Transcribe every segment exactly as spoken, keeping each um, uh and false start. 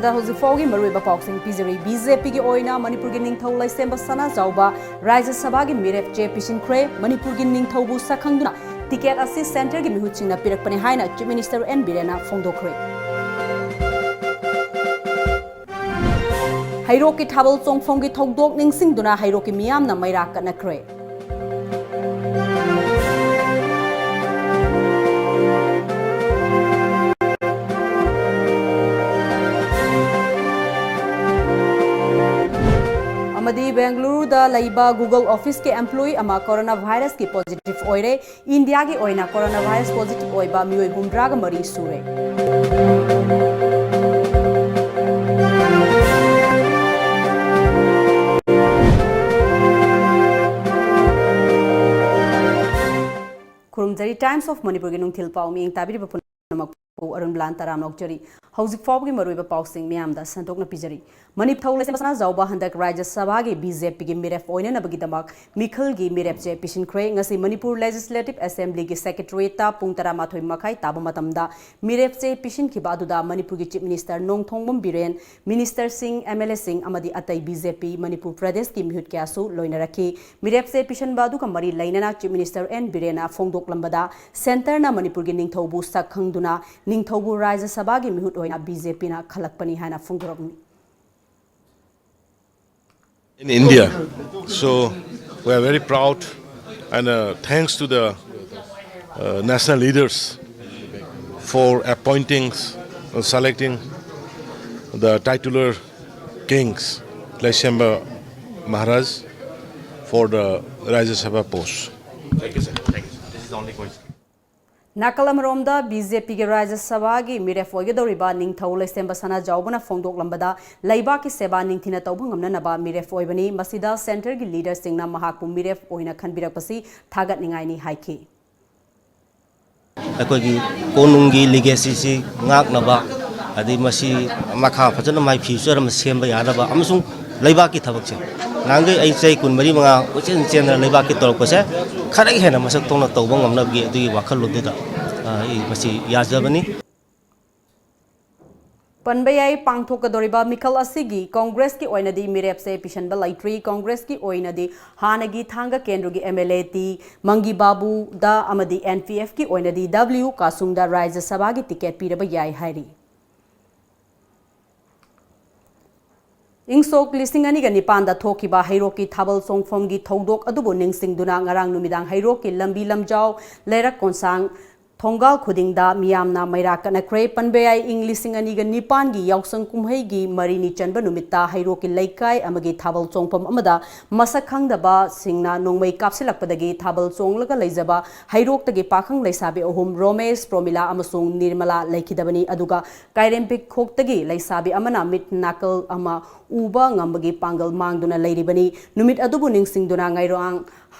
ꯗ ꯍꯧꯖꯤꯛ ꯐꯥꯎꯒꯤ ꯃꯔꯨꯑꯣꯏꯕ ꯄꯥꯎꯁꯤꯡ ꯄꯤꯖꯔꯤ꯫ ꯕꯤ ꯖꯦ ꯄꯤꯒꯤ ꯑꯣꯏꯅ ꯃꯅꯤꯄꯨꯔꯒꯤ ꯅꯤꯡꯊꯧ ꯂꯩꯁꯦꯝꯕ ꯁꯅꯥꯖꯥꯎꯕ ꯔꯥꯖ꯭ꯌ ꯁꯚꯥꯒꯤ ꯃꯤꯔꯦꯞ ꯆꯦ ꯄꯤꯁꯤꯟꯈ꯭ꯔꯦ꯫ ꯃꯅꯤꯄꯨꯔꯒꯤ ꯅꯤꯡꯊꯧꯕꯨ ꯁꯛꯈꯪꯗꯨꯅ ꯇꯤꯀꯦꯠ ꯑꯁꯤ ꯁꯦꯟꯇꯔꯒꯤ ꯃꯤꯍꯨꯠꯁꯤꯡꯅ ꯄꯤꯔꯛꯄꯅꯤ ꯍꯥꯏꯅ ꯆꯤꯐ ꯃꯤꯅꯤꯁꯇꯔ ꯑꯦꯟ ꯕꯤꯔꯦꯟꯅ ꯐꯣꯡꯗꯣꯛꯈ꯭ꯔꯦ꯫ ꯍꯩꯔꯣꯛꯀꯤ ꯊꯥꯕꯜ ꯆꯣꯡꯐꯝꯒꯤ ꯊꯧꯗꯣꯛ ꯅꯤꯡꯁꯤꯡꯗꯨꯅ ꯍꯩꯔꯣꯛꯀꯤ ꯃꯤꯌꯥꯝꯅ ꯃꯩꯔꯥ ꯀꯠꯅꯈ꯭ꯔꯦ꯫ ꯑꯃꯗꯤ ꯕꯦꯡꯒꯂꯨꯔꯨꯗ ꯂꯩꯕ Google officeꯀꯤ employee ꯑꯃ ꯀꯣꯔꯣꯅꯥ ꯚꯥꯏꯔꯁꯀꯤ positive ꯑꯣꯏꯔꯦ꯫ ꯏꯟꯗꯤꯌꯥꯒꯤ ꯑꯣꯏꯅ ꯀꯣꯔꯣꯅꯥ ꯚꯥꯏꯔꯁ positive ꯑꯣꯏꯕ ꯃꯤꯑꯣꯏ ꯍꯨꯝꯗ꯭ꯔꯥꯒ ꯃꯔꯤ ꯁꯨꯔꯦ꯫ ꯈꯨꯔꯨꯝꯖꯔꯤ꯫ Times of ꯃꯅꯤꯄꯨꯔꯒꯤ ꯅꯨꯡꯊꯤꯜ ꯄꯥꯎ ꯃꯤꯠꯌꯦꯡ ꯇꯥꯕꯤꯔꯤꯕ ꯄꯨꯝꯅꯃꯛꯄꯨ ꯑꯔꯨꯟ ꯕ꯭ꯂꯥꯟ ꯇꯔꯥꯝꯅ ꯑꯣꯛꯆꯔꯤ꯫ ꯍꯧꯖꯤꯛ ꯐꯥꯎꯕꯒꯤ ꯃꯔꯨꯑꯣꯏꯕ ꯄꯥꯎꯁꯤꯡ ꯃꯤꯌꯥꯝꯗ ꯁꯟꯗꯣꯛꯅ ꯄꯤꯖꯔꯤ꯫ ꯃꯅꯤꯄꯨꯔ ꯅꯤꯡꯊꯧ ꯂꯩꯁꯦꯝꯕ ꯁꯅꯥꯖꯥꯎꯕ ꯍꯟꯗꯛ ꯔꯥꯖ꯭ꯌ ꯁꯚꯥꯒꯤ ꯕꯤ ꯖꯦ ꯄꯤꯒꯤ ꯃꯤꯔꯦꯞ ꯑꯣꯏꯅꯅꯕꯒꯤꯗꯃꯛ ꯃꯤꯈꯜꯒꯤ ꯃꯤꯔꯦꯞ ꯆꯦ ꯄꯤꯁꯤꯟꯈ꯭ꯔꯦ꯫ ꯉꯁꯤ ꯃꯅꯤꯄꯨꯔ Legislative Assemblyꯒꯤ Secretariatꯇ ꯄꯨꯡ ꯇꯔꯥꯃꯥꯊꯣꯏ ꯃꯈꯥꯏ ꯇꯥꯕ ꯃꯇꯝꯗ ꯃꯤꯔꯦꯞ ꯆꯦ ꯄꯤꯁꯤꯟꯈꯤꯕ ꯑꯗꯨꯗ ꯃꯅꯤꯄꯨꯔꯒꯤ Chief Minister ꯅꯣꯡꯊꯣꯝꯕꯝ ꯕꯤꯔꯦꯟ, Ministerꯁꯤꯡ, ꯑꯦꯝ ꯑꯦꯜ ꯑꯦꯁꯤꯡ ꯑꯃꯗꯤ ꯑꯇꯩ ꯕꯤ ꯖꯦ ꯄꯤ ꯃꯅꯤꯄꯨꯔ ꯄ꯭ꯔꯗꯦꯁꯀꯤ ꯃꯤꯍꯨꯠ ꯀꯌꯥꯁꯨ ꯂꯣꯏꯅꯔꯛꯈꯤ꯫ ꯃꯤꯔꯦꯞ ꯆꯦ ꯄꯤꯁꯤꯟꯕ ꯑꯗꯨꯒ ꯃꯔꯤ ꯂꯩꯅꯅ Chief Minister ꯑꯦꯟ ꯕꯤꯔꯦꯟꯅ ꯐꯣꯡꯗꯣꯛꯂꯝꯕꯗ ꯁꯦꯟꯇꯔꯅ ꯃꯅꯤꯄꯨꯔꯒꯤ ꯅꯤꯡꯊꯧꯕꯨ ꯁꯛ ꯈꯪꯗꯨꯅ ꯅꯤꯡꯊꯧꯕꯨ ꯔꯥꯖ꯭ꯌ ꯁꯚꯥꯒꯤ ꯃꯤꯍꯨꯠ ꯑꯣꯏꯅ ꯕꯤ ꯖꯦ ꯄꯤꯅ ꯈꯜꯂꯛꯄꯅꯤ ꯍꯥꯏꯅ ꯐꯣꯡꯗꯣꯔꯛꯂꯤ꯫ In India. So we are very proud and uh, thanks to the uh, national leaders for appointing, uh, selecting the titular kings, Laishemba Maharaj, for the Rajya Sabha post. Thank you, sir. Thank you, sir. This is the only question. ꯅꯥꯀꯜ ꯑꯃꯔꯣꯝꯗ B J ꯄꯤꯒꯤ ꯔꯥꯖ꯭ꯌ ꯁꯚꯥꯒꯤ ꯃꯤꯔꯦꯞ ꯑꯣꯏꯒꯗꯧꯔꯤꯕ ꯅꯤꯡꯊꯧ ꯂꯩꯁꯦꯝꯕ ꯁꯅꯥꯖꯥꯎꯕꯅ ꯐꯣꯡꯗꯣꯛꯂꯝꯕꯗ ꯂꯩꯕꯥꯛꯀꯤ ꯁꯦꯕꯥ ꯅꯤꯡꯊꯤꯅ ꯇꯧꯕ ꯉꯝꯅꯅꯕ ꯃꯤꯔꯦꯞ ꯑꯣꯏꯕꯅꯤ꯫ ꯃꯁꯤꯗ ꯁꯦꯟꯇꯔꯒꯤ ꯂꯤꯗꯔꯁꯤꯡꯅ ꯃꯍꯥꯛꯄꯨ ꯃꯤꯔꯦꯞ ꯑꯣꯏꯅ ꯈꯟꯕꯤꯔꯛꯄꯁꯤ ꯊꯥꯒꯠꯅꯤꯡꯉꯥꯏꯅꯤ ꯍꯥꯏꯈꯤ꯫ ꯑꯩꯈꯣꯏꯒꯤ ꯀꯣꯅꯨꯡꯒꯤ ꯂꯤꯒꯦꯁꯤꯁꯤ ꯉꯥꯛꯅꯕ, ꯑꯗꯩ ꯃꯁꯤ ꯃꯈꯥ ꯐꯖꯅ ꯃꯥꯏ ꯐ꯭ꯌꯨꯆꯔ ꯑꯃ ꯁꯦꯝꯕ ꯌꯥꯅꯕ ꯑꯃꯁꯨꯡ ꯂꯩꯕꯥꯛꯀꯤ ꯊꯕꯛꯁꯦ ꯅꯍꯥꯟꯈꯩ ꯑꯩ ꯆꯍꯤ ꯀꯨꯟꯃꯔꯤ ꯃꯉꯥ ꯀꯣꯏꯆꯦꯟ ꯆꯦꯟꯗꯅ ꯂꯩꯕꯥꯛꯀꯤ ꯇꯧꯔꯛꯄꯁꯦ ꯈꯔ ꯍꯦꯟꯅ ꯃꯁꯛ ꯊꯣꯛꯅ ꯇꯧꯕ ꯉꯝꯅꯕꯒꯤ ꯑꯗꯨꯒꯤ ꯋꯥꯈꯜꯂꯣꯟꯗꯨꯗ ꯑꯩ ꯃꯁꯤ ꯌꯥꯖꯕꯅꯤ꯫ ꯄꯟꯕ ꯌꯥꯏ, ꯄꯥꯡꯊꯣꯛꯀꯗꯧꯔꯤꯕ ꯃꯤꯈꯜ ꯑꯁꯤꯒꯤ ꯀꯣꯡꯒ꯭ꯔꯦꯁꯀꯤ ꯑꯣꯏꯅꯗꯤ ꯃꯤꯔꯦꯞꯁꯦ ꯄꯤꯁꯟꯕ ꯂꯩꯇ꯭ꯔꯤ꯫ ꯀꯣꯡꯒ꯭ꯔꯦꯁꯀꯤ ꯑꯣꯏꯅꯗꯤ ꯍꯥꯟꯅꯒꯤ ꯊꯥꯡꯒ ꯀꯦꯟꯗ꯭ꯔꯒꯤ MLA ꯇꯤ ꯃꯪꯒꯤ ꯕꯥꯕꯨꯗ ꯑꯃꯗꯤ NPF ꯀꯤ ꯑꯣꯏꯅꯗꯤ W ꯀꯥꯁꯨꯡꯗ ꯔꯥꯖ꯭ꯌ ꯁꯚꯥꯒꯤ ꯇꯤꯀꯦꯠ ꯄꯤꯔꯕ ꯌꯥꯏ ꯍꯥꯏꯔꯤ꯫ ꯏꯪ ꯁꯣꯛ ꯂꯤꯁꯤꯡ ꯑꯅꯤꯒ ꯅꯤꯄꯥꯟꯗ ꯊꯣꯛꯈꯤꯕ ꯍꯩꯔꯣꯛꯀꯤ ꯊꯥꯕꯜ ꯆꯣꯡꯐꯝꯒꯤ ꯊꯧꯗꯣꯛ ꯑꯗꯨꯕꯨ ꯅꯤꯡꯁꯤꯡꯗꯨꯅ ꯉꯔꯥꯡ ꯅꯨꯃꯤꯗꯥꯡ ꯍꯩꯔꯣꯛꯀꯤ ꯂꯝꯕꯤ ꯂꯝꯖꯥꯎ, ꯂꯩꯔꯛ ꯀꯣꯟꯁꯥꯡ, ꯊꯣꯡꯒꯥꯜ ꯈꯨꯗꯤꯡꯗ ꯃꯤꯌꯥꯝꯅ ꯃꯩꯔꯥ ꯀꯠꯅꯈ꯭ꯔꯦ꯫ ꯄꯟꯕ ꯌꯥꯏ, ꯏꯪ ꯂꯤꯁꯤꯡ ꯑꯅꯤꯒ ꯅꯤꯄꯥꯟꯒꯤ ꯌꯥꯎꯁꯪ ꯀꯨꯝꯍꯩꯒꯤ ꯃꯔꯤꯅꯤ ꯆꯟꯕ ꯅꯨꯃꯤꯠꯇ ꯍꯩꯔꯣꯛꯀꯤ ꯂꯩꯀꯥꯏ ꯑꯃꯒꯤ ꯊꯥꯕꯜ ꯆꯣꯡꯐꯝ ꯑꯃꯗ ꯃꯁꯛ ꯈꯪꯗꯕꯁꯤꯡꯅ ꯅꯣꯡꯃꯩ ꯀꯥꯞꯁꯤꯜꯂꯛꯄꯗꯒꯤ ꯊꯥꯕꯜ ꯆꯣꯡꯂꯒ ꯂꯩꯖꯕ ꯍꯩꯔꯣꯛꯇꯒꯤ ꯄꯥꯈꯪ ꯂꯩꯁꯥꯕꯤ ꯑꯍꯨꯝ, ꯔꯣꯃꯦꯁ, ꯄ꯭ꯔꯣꯃꯤꯂꯥ ꯑꯃꯁꯨꯡ ꯅꯤꯔꯃꯂꯥ ꯂꯩꯈꯤꯗꯕꯅꯤ꯫ ꯑꯗꯨꯒ ꯀꯥꯏꯔꯦꯝꯕꯤꯈꯣꯛꯇꯒꯤ ꯂꯩꯁꯥꯕꯤ ꯑꯃꯅ ꯃꯤꯠ ꯅꯥꯀꯜ ꯑꯃ ꯎꯕ ꯉꯝꯕꯒꯤ ꯄꯥꯡꯒꯜ ꯃꯥꯡꯗꯨꯅ ꯂꯩꯔꯤꯕꯅꯤ꯫ ꯅꯨꯃꯤꯠ ꯑꯗꯨꯕꯨ ꯅꯤꯡꯁꯤꯡꯗꯨꯅ ꯉꯩꯔꯣꯡ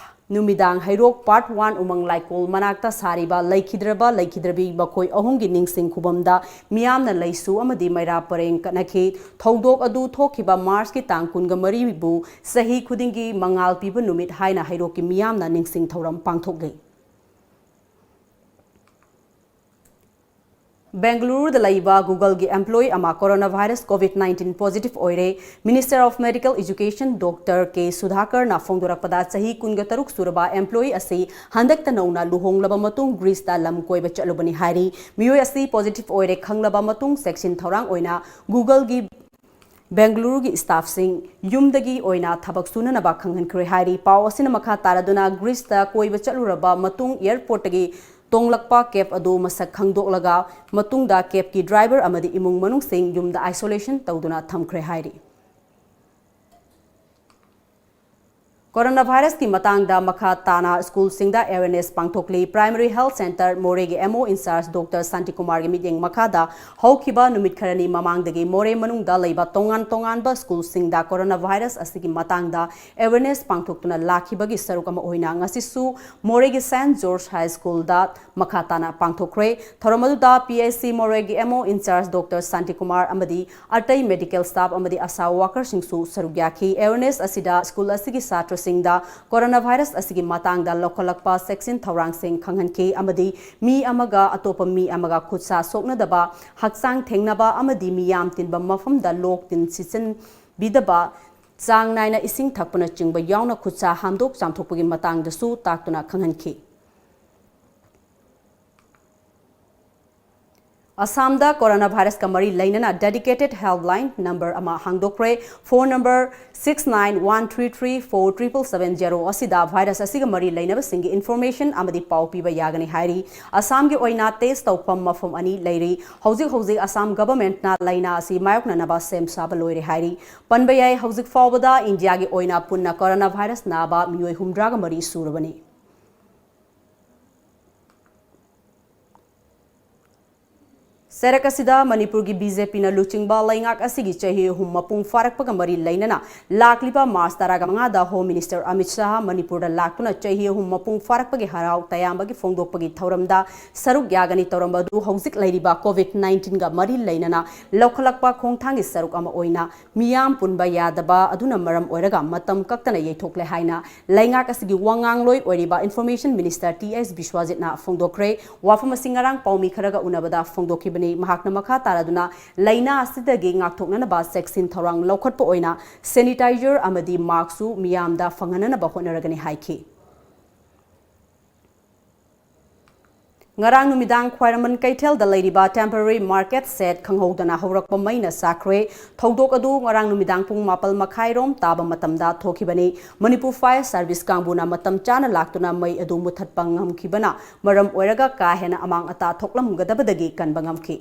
ꯅꯨꯃꯤꯗꯥꯡ ꯍꯩꯔꯣꯛ Part One ꯎꯃꯪ ꯂꯥꯏꯀꯣꯜ ꯃꯅꯥꯛꯇ ꯁꯥꯔꯤꯕ ꯂꯩꯈꯤꯗ꯭ꯔꯕ ꯂꯩꯈꯤꯗ꯭ꯔꯕꯤ ꯃꯈꯣꯏ ꯑꯍꯨꯝꯒꯤ ꯅꯤꯡꯁꯤꯡ ꯈꯨꯕꯝꯗ ꯃꯤꯌꯥꯝꯅ ꯂꯩꯁꯨ ꯑꯃꯗꯤ ꯃꯩꯔꯥ ꯄꯔꯦꯡ ꯀꯠꯅꯈꯤ꯫ ꯊꯧꯗꯣꯛ ꯑꯗꯨ ꯊꯣꯛꯈꯤꯕ ꯃꯥꯔꯆꯀꯤ ꯇꯥꯡ ꯀꯨꯟꯒ ꯃꯔꯤꯕꯨ ꯆꯍꯤ ꯈꯨꯗꯤꯡꯒꯤ ꯃꯉꯥꯜ ꯄꯤꯕ ꯅꯨꯃꯤꯠ ꯍꯥꯏꯅ ꯍꯩꯔꯣꯛꯀꯤ ꯃꯤꯌꯥꯝꯅ ꯅꯤꯡꯁꯤꯡ ꯊꯧꯔꯝ ꯄꯥꯡꯊꯣꯛꯂꯤ꯫ ꯕꯦꯡꯒꯂꯨꯔꯨꯗ ꯂꯩꯕ Google ꯒꯤ employee ꯑꯃ coronavirus COVID nineteen positive ꯑꯣꯏꯔꯦ꯫ Minister of Medical Education Doctor ꯀꯦ ꯁꯨꯙꯥꯀꯔꯅ ꯐꯣꯡꯗꯣꯔꯛꯄꯗ, ꯆꯍꯤ ꯀꯨꯟꯒ ꯇꯔꯨꯛ ꯁꯨꯔꯕ employee ꯑꯁꯤ ꯍꯟꯗꯛꯇ ꯅꯧꯅ ꯂꯨꯍꯣꯡꯂꯕ ꯃꯇꯨꯡ ꯒ꯭ꯔꯤꯁꯇ ꯂꯝ ꯀꯣꯏꯕ ꯆꯠꯂꯨꯕꯅꯤ ꯍꯥꯏꯔꯤ꯫ ꯃꯤꯑꯣꯏ ꯑꯁꯤ positive ꯑꯣꯏꯔꯦ ꯈꯪꯂꯕ ꯃꯇꯨꯡ ꯆꯦꯛꯁꯤꯟ ꯊꯧꯔꯥꯡ ꯑꯣꯏꯅ Google ꯒꯤ ꯕꯦꯡꯒꯂꯨꯔꯨꯒꯤ staff ꯁꯤꯡ ꯌꯨꯝꯗꯒꯤ ꯑꯣꯏꯅ ꯊꯕꯛ ꯁꯨꯅꯅꯕ ꯈꯪꯍꯟꯈ꯭ꯔꯦ ꯍꯥꯏꯔꯤ꯫ ꯄꯥꯎ ꯑꯁꯤꯅ ꯃꯈꯥ ꯇꯥꯔꯗꯨꯅ, ꯒ꯭ꯔꯤꯁꯇ ꯀꯣꯏꯕ ꯆꯠꯂꯨꯔꯕ ꯃꯇꯨꯡ airport ꯇꯒꯤ ꯇꯣꯡꯂꯛꯄ cab ꯑꯗꯨ ꯃꯁꯛ ꯈꯪꯗꯣꯛꯂꯒ ꯃꯇꯨꯡꯗ cab ꯀꯤ driver ꯑꯃꯗꯤ ꯏꯃꯨꯡ ꯃꯅꯨꯡꯁꯤꯡ ꯌꯨꯝꯗ isolation ꯇꯧꯗꯨꯅ ꯊꯝꯈ꯭ꯔꯦ ꯍꯥꯏꯔꯤ꯫ Coronavirus ꯀꯤ ꯃꯇꯥꯡꯗ ꯃꯈꯥ ꯇꯥꯅ school ꯁꯤꯡꯗ awareness ꯄꯥꯡꯊꯣꯛꯂꯤ꯫ Primary Health Centre ꯃꯣꯔꯦꯒꯤ MO in charge Doctor ꯁꯥꯟꯇꯤꯀꯨꯃꯥꯔꯒꯤ ꯃꯤꯠꯌꯦꯡ ꯃꯈꯥꯗ ꯍꯧꯈꯤꯕ ꯅꯨꯃꯤꯠ ꯈꯔꯅꯤ ꯃꯃꯥꯡꯗꯒꯤ ꯃꯣꯔꯦ ꯃꯅꯨꯡꯗ ꯂꯩꯕ ꯇꯣꯉꯥꯟ ꯇꯣꯉꯥꯟꯕ school ꯁꯤꯡꯗ coronavirus ꯑꯁꯤꯒꯤ ꯃꯇꯥꯡꯗ awareness ꯄꯥꯡꯊꯣꯛꯇꯨꯅ ꯂꯥꯛꯈꯤꯕꯒꯤ ꯁꯔꯨꯛ ꯑꯃ ꯑꯣꯏꯅ ꯉꯁꯤꯁꯨ ꯃꯣꯔꯦꯒꯤ Saint George High School ꯗ ꯃꯈꯥ ꯇꯥꯅ ꯄꯥꯡꯊꯣꯛꯈ꯭ꯔꯦ꯫ ꯊꯧꯔꯝ ꯑꯗꯨꯗ PHC ꯃꯣꯔꯦꯒꯤ MO in charge Doctor Shantikumar ꯑꯃꯗꯤ ꯑꯇꯩ medical staff ꯑꯃꯗꯤ ASHA worker ꯁꯤꯡꯁꯨ ꯁꯔꯨꯛ ꯌꯥꯈꯤ꯫ Awareness ꯑꯁꯤꯗ school ꯑꯁꯤꯒꯤ ꯁꯥꯇ꯭ꯔ ꯁꯤꯡꯗ ꯀꯣꯔꯣꯅꯥ ꯚꯥꯏꯔꯁ ꯑꯁꯤꯒꯤ ꯃꯇꯥꯡꯗ ꯂꯧꯈꯠꯂꯛꯄ ꯆꯦꯛꯁꯤꯟ ꯊꯧꯔꯥꯡꯁꯤꯡ ꯈꯪꯍꯟꯈꯤ ꯑꯃꯗꯤ ꯃꯤ ꯑꯃꯒ ꯑꯇꯣꯞꯄ ꯃꯤ ꯑꯃꯒ ꯈꯨꯠꯁꯥ ꯁꯣꯛꯅꯗꯕ, ꯍꯛꯆꯥꯡ ꯊꯦꯡꯅꯕ ꯑꯃꯗꯤ ꯃꯤꯌꯥꯝ ꯇꯤꯟꯕ ꯃꯐꯝꯗ ꯂꯣꯛ ꯇꯤꯟ ꯁꯤꯠꯆꯤꯟꯕꯤꯗꯕ, ꯆꯥꯡ ꯅꯥꯏꯅ ꯏꯁꯤꯡ ꯊꯛꯄꯅꯆꯤꯡꯕ ꯌꯥꯎꯅ ꯈꯨꯠꯁꯥ ꯍꯥꯝꯗꯣꯛ ꯆꯥꯝꯊꯣꯛꯄꯒꯤ ꯃꯇꯥꯡꯗꯁꯨ ꯇꯥꯛꯇꯨꯅ ꯈꯪꯍꯟꯈꯤ꯫ ꯑꯁꯥꯝꯗ ꯀꯣꯔꯣꯅꯥ ꯚꯥꯏꯔꯁꯀ ꯃꯔꯤ ꯂꯩꯅꯅ dedicated helpline number ꯑꯃ ꯍꯥꯡꯗꯣꯛꯈ꯭ꯔꯦ꯫ Phone number six nine one three three four triple seven zero ꯑꯁꯤꯗ ꯚꯥꯏꯔꯁ ꯑꯁꯤꯒ ꯃꯔꯤ ꯂꯩꯅꯕꯁꯤꯡꯒꯤ information ꯑꯃꯗꯤ ꯄꯥꯎ ꯄꯤꯕ ꯌꯥꯒꯅꯤ ꯍꯥꯏꯔꯤ꯫ ꯑꯁꯥꯝꯒꯤ ꯑꯣꯏꯅ test ꯇꯧꯐꯝ ꯃꯐꯝ ꯑꯅꯤ ꯂꯩꯔꯤ꯫ ꯍꯧꯖꯤꯛ ꯍꯧꯖꯤꯛ ꯑꯁꯥꯝ governmentꯅ ꯂꯥꯏꯅꯥ ꯑꯁꯤ ꯃꯥꯌꯣꯛꯅꯅꯕ ꯁꯦꯝ ꯁꯥꯕ ꯂꯣꯏꯔꯦ ꯍꯥꯏꯔꯤ꯫ ꯄꯟꯕ ꯌꯥꯏ, ꯍꯧꯖꯤꯛ ꯐꯥꯎꯕꯗ ꯏꯟꯗꯤꯌꯥꯒꯤ ꯑꯣꯏꯅ ꯄꯨꯟꯅ ꯀꯣꯔꯣꯅꯥ ꯚꯥꯏꯔꯁ ꯅꯥꯕ ꯃꯤꯑꯣꯏ ꯍꯨꯝꯗ꯭ꯔꯥꯒ ꯃꯔꯤ ꯁꯨꯔꯕꯅꯤ꯫ ꯆꯩꯔꯛ ꯑꯁꯤꯗ ꯃꯅꯤꯄꯨꯔꯒꯤ BJPꯅ ꯂꯨꯆꯤꯡꯕ ꯂꯩꯉꯥꯛ ꯑꯁꯤꯒꯤ ꯆꯍꯤ ꯑꯍꯨꯝ ꯃꯄꯨꯡ ꯐꯥꯔꯛꯄꯒ ꯃꯔꯤ ꯂꯩꯅꯅ ꯂꯥꯛꯂꯤꯕ ꯃꯥꯔꯆ ꯇꯔꯥꯃꯉꯥꯗ Home Minister ꯑꯃꯤꯠ ꯁꯥꯍ ꯃꯅꯤꯄꯨꯔꯗ ꯂꯥꯛꯇꯨꯅ ꯆꯍꯤ ꯑꯍꯨꯝ ꯃꯄꯨꯡ ꯐꯥꯔꯛꯄꯒꯤ ꯍꯔꯥꯎ ꯇꯌꯥꯝꯕꯒꯤ ꯐꯣꯡꯗꯣꯛꯄꯒꯤ ꯊꯧꯔꯝꯗ ꯁꯔꯨꯛ ꯌꯥꯒꯅꯤ꯫ ꯇꯧꯔꯝꯕ ꯑꯗꯨ ꯍꯧꯖꯤꯛ ꯂꯩꯔꯤꯕ COVID nineteenꯒ ꯃꯔꯤ ꯂꯩꯅꯅ ꯂꯧꯈꯠꯂꯛꯄ ꯈꯣꯡꯊꯥꯡꯒꯤ ꯁꯔꯨꯛ ꯑꯃ ꯑꯣꯏꯅ ꯃꯤꯌꯥꯝ ꯄꯨꯟꯕ ꯌꯥꯗꯕ ꯑꯗꯨꯅ ꯃꯔꯝ ꯑꯣꯏꯔꯒ ꯃꯇꯝ ꯀꯛꯇꯅ ꯌꯩꯊꯣꯛꯂꯦ ꯍꯥꯏꯅ ꯂꯩꯉꯥꯛ ꯑꯁꯤꯒꯤ ꯋꯥꯉꯥꯡꯂꯣꯏ ꯑꯣꯏꯔꯤꯕ Information Minister ꯇꯤ ꯑꯦꯁ ꯕꯤꯁ꯭ꯋꯥꯖꯤꯠꯅ ꯐꯣꯡꯗꯣꯛꯈ꯭ꯔꯦ꯫ ꯋꯥꯐꯝ ꯑꯁꯤ ꯉꯔꯥꯡ ꯄꯥꯎꯃꯤ ꯈꯔꯒ ꯎꯅꯕꯗ ꯐꯣꯡꯗꯣꯛꯈꯤꯕꯅꯤ꯫ ꯃꯍꯥꯛꯅ ꯃꯈꯥ ꯇꯥꯔꯗꯨꯅ ꯂꯥꯏꯅꯥ ꯑꯁꯤꯗꯒꯤ ꯉꯥꯛꯊꯣꯛꯅꯅꯕ ꯆꯦꯛꯁꯤꯟ ꯊꯧꯔꯥꯡ ꯂꯧꯈꯠꯄ ꯑꯣꯏꯅ sanitizer ꯑꯃꯗꯤ maskꯁꯨ ꯃꯤꯌꯥꯝꯗ ꯐꯪꯍꯟꯅꯅꯕ ꯍꯣꯠꯅꯔꯒꯅꯤ ꯍꯥꯏꯈꯤ꯫ ꯉꯔꯥꯡ ꯅꯨꯃꯤꯗꯥꯡ ꯈ꯭ꯋꯥꯏꯔꯝꯕꯟ ꯀꯩꯊꯦꯜꯗ ꯂꯩꯔꯤꯕ temporary market shed ꯈꯪꯍꯧꯗꯅ ꯍꯧꯔꯛꯄ ꯃꯩꯅ ꯆꯥꯛꯈ꯭ꯔꯦ꯫ ꯊꯧꯗꯣꯛ ꯑꯗꯨ ꯉꯔꯥꯡ ꯅꯨꯃꯤꯗꯥꯡ ꯄꯨꯡ ꯃꯥꯄꯜ ꯃꯈꯥꯏꯔꯣꯝ ꯇꯥꯕ ꯃꯇꯝꯗ ꯊꯣꯛꯈꯤꯕꯅꯤ꯫ ꯃꯅꯤꯄꯨꯔ Fire Service ꯀꯥꯡꯕꯨꯅ ꯃꯇꯝ ꯆꯥꯅ ꯂꯥꯛꯇꯨꯅ ꯃꯩ ꯑꯗꯨ ꯃꯨꯊꯠꯄ ꯉꯝꯈꯤꯕꯅ ꯃꯔꯝ ꯑꯣꯏꯔꯒ ꯀꯥ ꯍꯦꯟꯅ ꯑꯃꯥꯡ ꯑꯇꯥ ꯊꯣꯛꯂꯝꯒꯗꯕꯗꯒꯤ ꯀꯟꯕ ꯉꯝꯈꯤ꯫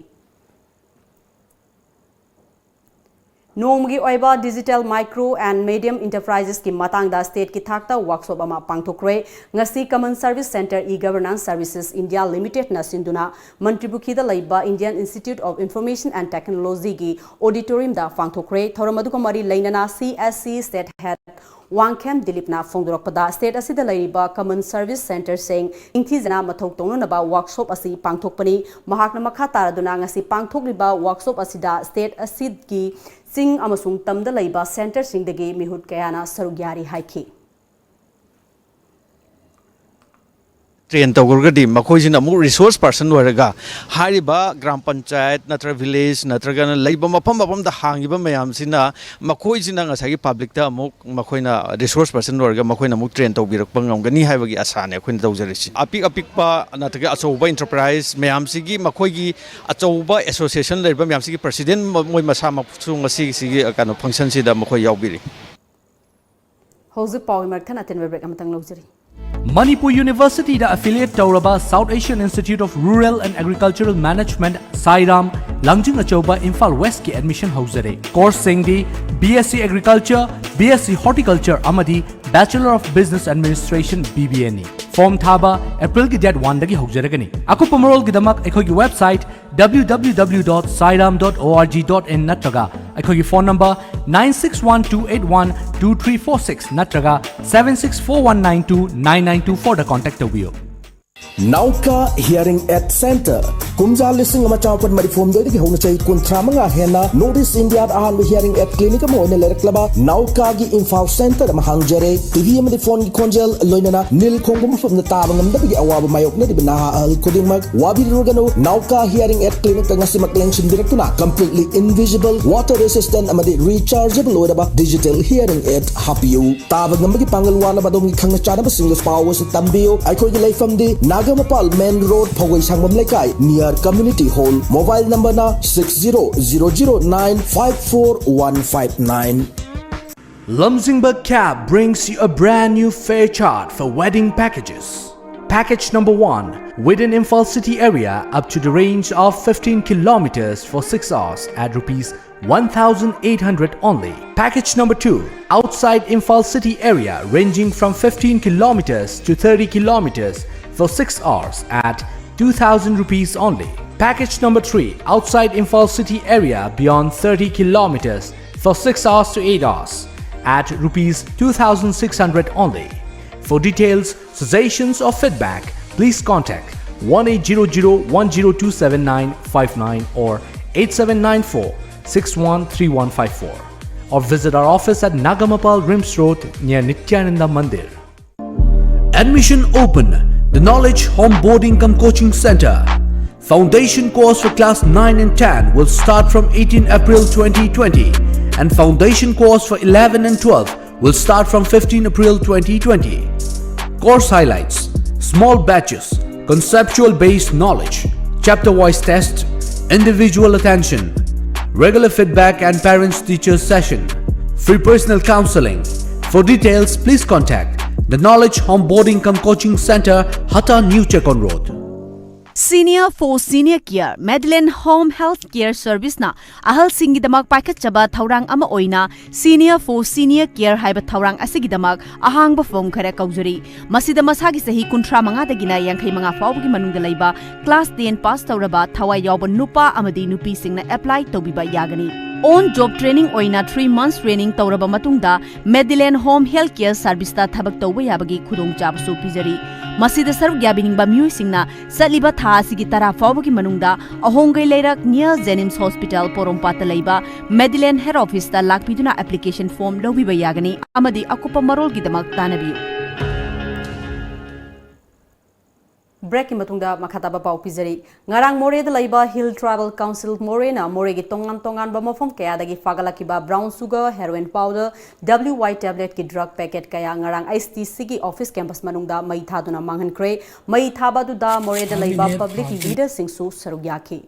ꯅꯣꯡꯃꯒꯤ ꯑꯣꯏꯕ digital micro and medium enterprises ꯀꯤ ꯃꯇꯥꯡꯗ state ꯀꯤ ꯊꯥꯛꯇ workshop ꯑꯃ ꯄꯥꯡꯊꯣꯛꯈ꯭ꯔꯦ꯫ ꯉꯁꯤ Common Service Centre E-Governance Services India Limited ꯅ ꯁꯤꯟꯗꯨꯅ ꯃꯟꯇ꯭ꯔꯤꯄꯨꯈꯤꯗ ꯂꯩꯕ Indian Institute of Information and Technology ꯒꯤ auditorium ꯗ ꯄꯥꯡꯊꯣꯛꯈ꯭ꯔꯦ꯫ ꯊꯧꯔꯝ ꯑꯗꯨꯒ ꯃꯔꯤ ꯂꯩꯅꯅ C S C state head Wangkhem ꯗꯤꯂꯤꯞꯅ ꯐꯣꯡꯗꯣꯔꯛꯄꯗ, state ꯑꯁꯤꯗ ꯂꯩꯔꯤꯕ Common Service Centre ꯁꯤꯡ ꯅꯤꯡꯊꯤꯖꯅ ꯃꯊꯧ ꯇꯧꯅꯅꯕ workshop ꯑꯁꯤ ꯄꯥꯡꯊꯣꯛꯄꯅꯤ꯫ ꯃꯍꯥꯛꯅ ꯃꯈꯥ ꯇꯥꯔꯗꯨꯅ ꯉꯁꯤ ꯄꯥꯡꯊꯣꯛꯂꯤꯕ workshop ꯑꯁꯤꯗ state ꯑꯁꯤꯒꯤ ꯆꯤꯡ ꯑꯃꯁꯨꯡ ꯇꯝꯗ ꯂꯩꯕ centre ꯁꯤꯡꯗꯒꯤ ꯃꯤꯍꯨꯠ ꯀꯌꯥꯅ ꯁꯔꯨꯛ ꯌꯥꯔꯤ ꯍꯥꯏꯈꯤ꯫ ꯇ꯭ꯔꯦꯟ ꯇꯧꯈ꯭ꯔꯒꯗꯤ ꯃꯈꯣꯏꯁꯤꯅ ꯑꯃꯨꯛ ꯔꯤꯁꯣꯔꯁ ꯄꯔꯁꯟ ꯑꯣꯏꯔꯒ ꯍꯥꯏꯔꯤꯕ ꯒ꯭ꯔꯥꯝ ꯄꯟꯆꯥꯌꯠ ꯅꯠꯇ꯭ꯔꯒ ꯚꯤꯂꯦꯖ ꯅꯠꯇ꯭ꯔꯒꯅ ꯂꯩꯕ ꯃꯐꯝ ꯃꯐꯝꯗ ꯍꯥꯡꯉꯤꯕ ꯃꯌꯥꯝꯁꯤꯅ ꯃꯈꯣꯏꯁꯤꯅ ꯉꯁꯥꯏꯒꯤ ꯄꯕ꯭ꯂꯤꯛꯇ ꯑꯃꯨꯛ ꯃꯈꯣꯏꯅ ꯔꯤꯁꯣꯔꯁ ꯄꯔꯁꯟ ꯑꯣꯏꯔꯒ ꯃꯈꯣꯏꯅ ꯑꯃꯨꯛ ꯇ꯭ꯔꯦꯟ ꯇꯧꯕꯤꯔꯛꯄ ꯉꯝꯒꯅꯤ ꯍꯥꯏꯕꯒꯤ ꯑꯁꯥꯅꯦ ꯑꯩꯈꯣꯏꯅ ꯇꯧꯖꯔꯤꯁꯤ꯫ ꯑꯄꯤꯛ ꯑꯄꯤꯛꯄ ꯅꯠꯇ꯭ꯔꯒ ꯑꯆꯧꯕ ꯏꯟꯇꯔꯄ꯭ꯔꯥꯏꯁ ꯃꯌꯥꯝꯁꯤꯒꯤ ꯃꯈꯣꯏꯒꯤ ꯑꯆꯧꯕ ꯑꯦꯁꯣꯁꯤꯌꯦꯁꯟ ꯂꯩꯔꯤꯕ ꯃꯌꯥꯝꯁꯤꯒꯤ ꯄ꯭ꯔꯁꯤꯗꯦꯟ ꯃꯣꯏ ꯃꯁꯥꯃꯛꯁꯨ ꯉꯁꯤꯒꯤꯁꯤꯒꯤ ꯀꯩꯅꯣ ꯐꯪꯁꯟꯁꯤꯗ ꯃꯈꯣꯏ ꯌꯥꯎꯕꯤꯔꯤ꯫ ꯍꯧꯖꯤꯛ ꯄꯥꯎꯒꯤ ꯃꯔꯛ ꯊꯠꯅ ꯑꯇꯦꯟꯕ ꯕ꯭ꯔꯦꯛ ꯑꯃꯇꯪ ꯂꯧꯖꯔꯤ꯫ Manipur University ꯗ affiliate ꯇꯧꯔꯕ South Asian Institute of Rural and Agricultural Management, ꯁꯥꯏꯔꯥꯝ, ꯂꯥꯡꯖꯤꯡ ꯑꯆꯧꯕ, ꯏꯝꯐꯥꯜ ꯋꯦꯁꯀꯤ admission ꯍꯧꯖꯔꯦ꯫ Course ꯁꯤꯡꯗꯤ B S C Agriculture, B S C Horticulture ꯑꯃꯗꯤ Bachelor of Business Administration, B B A ꯅꯤ꯫ Form ꯊꯥꯕ April ꯒꯤ date one ꯗꯒꯤ ꯍꯧꯖꯔꯒꯅꯤ꯫ ꯑꯀꯨꯞꯄ ꯃꯔꯣꯜꯒꯤꯗꯃꯛ ꯑꯩꯈꯣꯏꯒꯤ website W W W dot sairam dot org dot in ꯅꯠꯇ꯭ꯔꯒ ꯑꯩꯈꯣꯏꯒꯤ phone number nine six one two eight one two three four six ꯅꯠꯇ꯭ꯔꯒ seven six four one nine two nine nine two four ꯗ contact ꯇꯧꯕꯤꯌꯨ꯫ ꯅꯥꯎꯀꯥ hearing ꯑꯦꯗ centre. ꯀꯨꯝꯖꯥ ꯂꯤꯁꯤꯡ ꯑꯃ ꯆꯥꯃꯥꯄꯟ ꯃꯔꯤꯐꯨ ꯍꯨꯝꯗꯣꯏꯗꯒꯤ ꯍꯧꯅ ꯆꯍꯤ ꯀꯨꯟꯊ꯭ꯔꯥ ꯃꯉꯥ ꯍꯦꯟꯅ ꯅꯣꯔꯠ ꯏꯁ ꯏꯟꯗꯤꯌꯥꯗ ꯑꯍꯥꯟꯕ ꯍꯤꯌꯔꯤꯡ ꯑꯦꯗ ꯀ꯭ꯂꯤꯅꯤꯛ ꯑꯃ ꯑꯣꯏꯅ ꯂꯩꯔꯛꯂꯕ ꯅꯥꯎꯀꯥꯒꯤ ꯏꯝꯐꯥꯜ ꯁꯦꯟꯇꯔ ꯑꯃ ꯍꯥꯡꯖꯔꯦ꯫ ꯇꯤꯚꯤ ꯑꯃꯗꯤ ꯐꯣꯟꯒꯤ ꯈꯣꯟꯖꯦꯜ, ꯂꯣꯏꯅꯅ ꯅꯤꯜ ꯈꯣꯡꯕ ꯃꯐꯝꯗ ꯇꯥꯕ ꯉꯝꯗꯕꯒꯤ ꯑꯋꯥꯕ ꯃꯥꯌꯣꯛꯅꯔꯤꯕ ꯅꯍꯥ ꯑꯍꯜ ꯈꯨꯗꯤꯡꯃꯛ ꯋꯥꯕꯤꯔꯨꯔꯒꯅꯨ꯫ ꯅꯥꯎꯀꯥ ꯍꯤꯌꯔꯤꯡ ꯑꯦꯗ ꯀ꯭ꯂꯤꯅꯤꯛꯇ ꯉꯁꯤꯃꯛ ꯂꯦꯡꯁꯤꯟꯕꯤꯔꯛꯇꯨꯅ completely invisible, water resistant ꯑꯃꯗꯤ rechargeable ꯑꯣꯏꯔꯕ digital hearing aid ꯍꯥꯞꯄꯤꯌꯨ꯫ ꯇꯥꯕ ꯉꯝꯕꯒꯤ ꯄꯥꯡꯒꯜ ꯋꯥꯠꯂꯕ ꯑꯗꯣꯝꯒꯤ ꯈꯪꯅ ꯆꯥꯟꯅꯕꯁꯤꯡꯗꯁꯨ ꯄꯥꯎ ꯑꯁꯤ ꯇꯝꯕꯤꯌꯨ꯫ ꯑꯩꯈꯣꯏꯒꯤ ꯂꯩꯐꯝꯗꯤ ꯅꯥꯒꯥꯃꯄꯥꯜ main road, ꯐꯧꯒꯩ ꯁꯥꯡꯕꯝ ꯂꯩꯀꯥꯏ, near community hall꯫ Mobile number ꯅ six zero zero zero nine five four one five nine꯫ Lamjingba Cab brings you a brand new fare chart for wedding packages. Package number one, within Imphal city area up to the range of fifteen kilometers for six hours at rupees one thousand eight hundred only. Package number two, outside Imphal city area ranging from fifteen kilometers to thirty kilometers for six hours at two thousand rupees only. Package number three, outside Imphal city area beyond thirty kilometers for six hours to eight hours at rupees two thousand six hundred only. For details, suggestions or feedback, please contact one eight zero zero one zero two seven nine five nine or eight seven nine four six one three one five four, or visit our office at Nagamapal, RIMS Road, near Nityananda Mandir. Admission open. The Knowledge Home Boarding cum Coaching Center. Foundation course for class nine and ten will start from eighteen April twenty twenty, and foundation course for eleven and twelve will start from fifteen April twenty twenty. Course highlights: small batches, conceptual based knowledge, chapter wise test, individual attention, regular feedback and parents teachers session, free personal counseling. For details, please contact the Knowledge Home Boarding cum Coaching Center, Hata, New Chekon Road. Senior for Senior Care, Medland Home Health Care Service ꯅ ꯑꯍꯜꯁꯤꯡꯒꯤꯗꯃꯛ ꯄꯥꯏꯈꯠꯆꯕ ꯊꯧꯔꯥꯡ ꯑꯃ ꯑꯣꯏꯅ Senior for Senior Care ꯍꯥꯏꯕ ꯊꯧꯔꯥꯡ ꯑꯁꯤꯒꯤꯗꯃꯛ ꯑꯍꯥꯡꯕ form ꯈꯔ ꯀꯧꯖꯔꯤ꯫ ꯃꯁꯤꯗ ꯃꯁꯥꯒꯤ ꯆꯍꯤ ꯀꯨꯟꯊ꯭ꯔꯥ ꯃꯉꯥꯗꯒꯤꯅ ꯌꯥꯡꯈꯩ ꯃꯉꯥ ꯐꯥꯎꯕꯒꯤ ꯃꯅꯨꯡꯗ ꯂꯩꯕ, class ten pass ꯇꯧꯔꯕ, ꯊꯋꯥꯏ ꯌꯥꯎꯕ ꯅꯨꯄꯥ ꯑꯃꯗꯤ ꯅꯨꯄꯤꯁꯤꯡꯅ apply ꯇꯧꯕꯤꯕ ꯌꯥꯒꯅꯤ꯫ On job training ꯑꯣꯏꯅ three months training ꯇꯧꯔꯕ ꯃꯇꯨꯡꯗ Medland Home Health Care Service ꯇ ꯊꯕꯛ ꯇꯧꯕ ꯌꯥꯕꯒꯤ ꯈꯨꯗꯣꯡꯆꯥꯕꯁꯨ ꯄꯤꯖꯔꯤ꯫ ꯃꯁꯤꯗ ꯁꯔꯨꯛ ꯌꯥꯕꯤꯅꯤꯡꯕ ꯃꯤꯑꯣꯏꯁꯤꯡꯅ ꯆꯠꯂꯤꯕ ꯊꯥ ꯑꯁꯤꯒꯤ ꯇꯔꯥ ꯐꯥꯎꯕꯒꯤ ꯃꯅꯨꯡꯗ ꯑꯍꯣꯡꯒꯩ ꯂꯩꯔꯛ near Jenims Hospital, ꯄꯣꯔꯣꯝꯄꯥꯠꯇ ꯂꯩꯕ Medland Head Office ꯇ ꯂꯥꯛꯄꯤꯗꯨꯅ application form ꯂꯧꯕꯤꯕ ꯌꯥꯒꯅꯤ ꯑꯃꯗꯤ ꯑꯀꯨꯞꯄ ꯃꯔꯣꯜꯒꯤꯗꯃꯛ ꯇꯥꯟꯅꯕꯤꯌꯨ꯫ Break ꯀꯤ ꯃꯇꯨꯡꯗ ꯃꯈꯥ ꯇꯥꯕ ꯄꯥꯎ ꯄꯤꯖꯔꯤ꯫ ꯉꯔꯥꯡ ꯃꯣꯔꯦꯗ ꯂꯩꯕ Hill Tribal Council ꯃꯣꯔꯦꯅ ꯃꯣꯔꯦꯒꯤ ꯇꯣꯉꯥꯟ ꯇꯣꯉꯥꯟꯕ ꯃꯐꯝ ꯀꯌꯥꯗꯒꯤ ꯐꯥꯒꯠꯂꯛꯈꯤꯕ brown sugar, heroin powder, W Y tablet ꯀꯤ drug packet ꯀꯌꯥ ꯉꯔꯥꯡ H T C ꯒꯤ office campus ꯃꯅꯨꯡꯗ ꯃꯩ ꯊꯥꯗꯨꯅ ꯃꯥꯡꯍꯟꯈ꯭ꯔꯦ꯫ ꯃꯩ ꯊꯥꯕ ꯑꯗꯨꯗ ꯃꯣꯔꯦꯗ ꯂꯩꯕ public ꯀꯤ leader ꯁꯤꯡꯁꯨ ꯁꯔꯨꯛ ꯌꯥꯈꯤ꯫